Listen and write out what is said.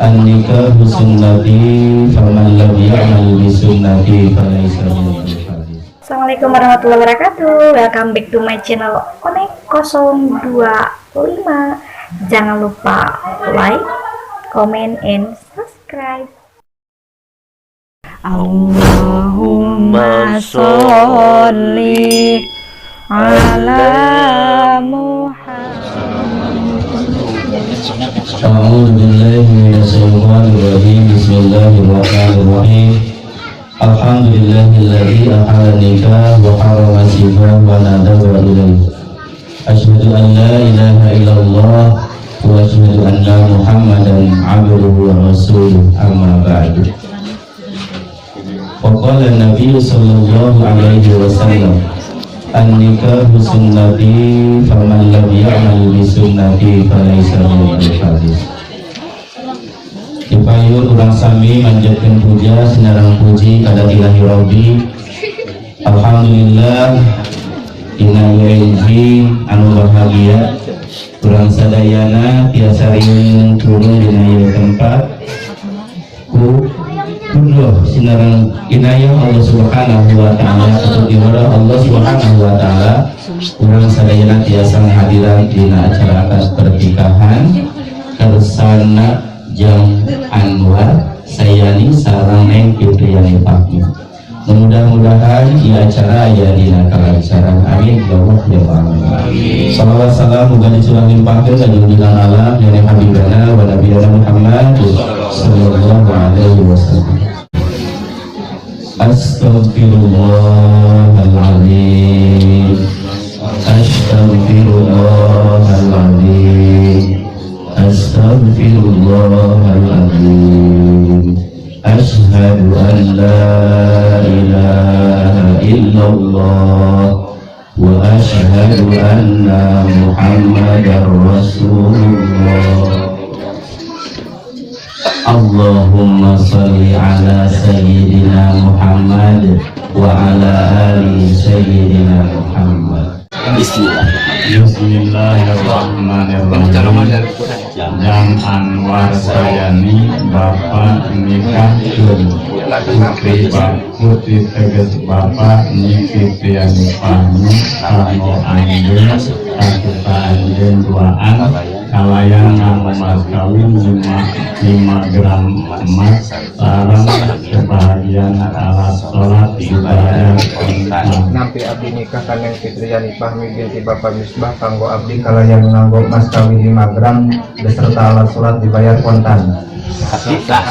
النكاح سنتي فمن لم يعمل بسنتي فليس مني. Assalamualaikum warahmatullahi wabarakatuh. Welcome back to my channel Onek 025. Jangan lupa like, comment, and subscribe. اللهم صل على محمد. أعوذ بالله من الشيطان الرجيم. بسم الله الرحمن الرحيم. الحمد لله الذي أحل النكاح وحرم السفاح وندب إليه. أشهد أن لا إله إلا الله وأشهد أن محمدا عبده ورسوله. أما بعد، وقال النبي صلى الله عليه وسلم: النكاح سنتي فمن لم يعمل بسنتي فليس مني. الحديث. Dipayun urang sami manjatkeun puja sinareng puji ka Ilahi Rabbi. Alhamdulillah, dina ieu anu bahagia urang sadayana tiasa riung turun dina ieu tempat ku kudroh sinareng inayah Allah Subhanahu wa Ta'ala atau di Allah Subhanahu wa Ta'ala, urang sadayana tiasa ngahadiran dina acara akad pernikahan Kersana jeung Anwar Sayani sareng Neng Fitriani Fahmi. Mudah-mudahan ieu acara aya dina kalancaran. Amin ya Allah ya Rabbal alamin. Salawat salam muga dicurah limpahkeun ka junjungan alam, yani habibana wa nabiyana Muhammad sallallahu alaihi wasallam. Astaghfirullahaladzim, astaghfirullahaladzim, astaghfirullahaladzim. أشهد أن لا إله إلا الله وأشهد أن محمدا رسول الله. اللهم صل على سيدنا محمد وعلى آل سيدنا محمد. Bismillah. Bismillahirrahmanirrahim. Jang Anwar Sayani, Bapak nikahkeun putri, putri teges Bapak, Nyi Fitriani Fahmi, kanggo anjeun ka anjeun duaan kalayan nganggo mas kawin 5 5 gram emas sareng sebagian alat sholat dibayar kontan. Nampi abdi nikah ka Neng Fitriani Fahmi binti Bapak Misbah, kanggo abdi kalayan nganggo mas kawin 5 gram beserta alat sholat dibayar kontan. Sah.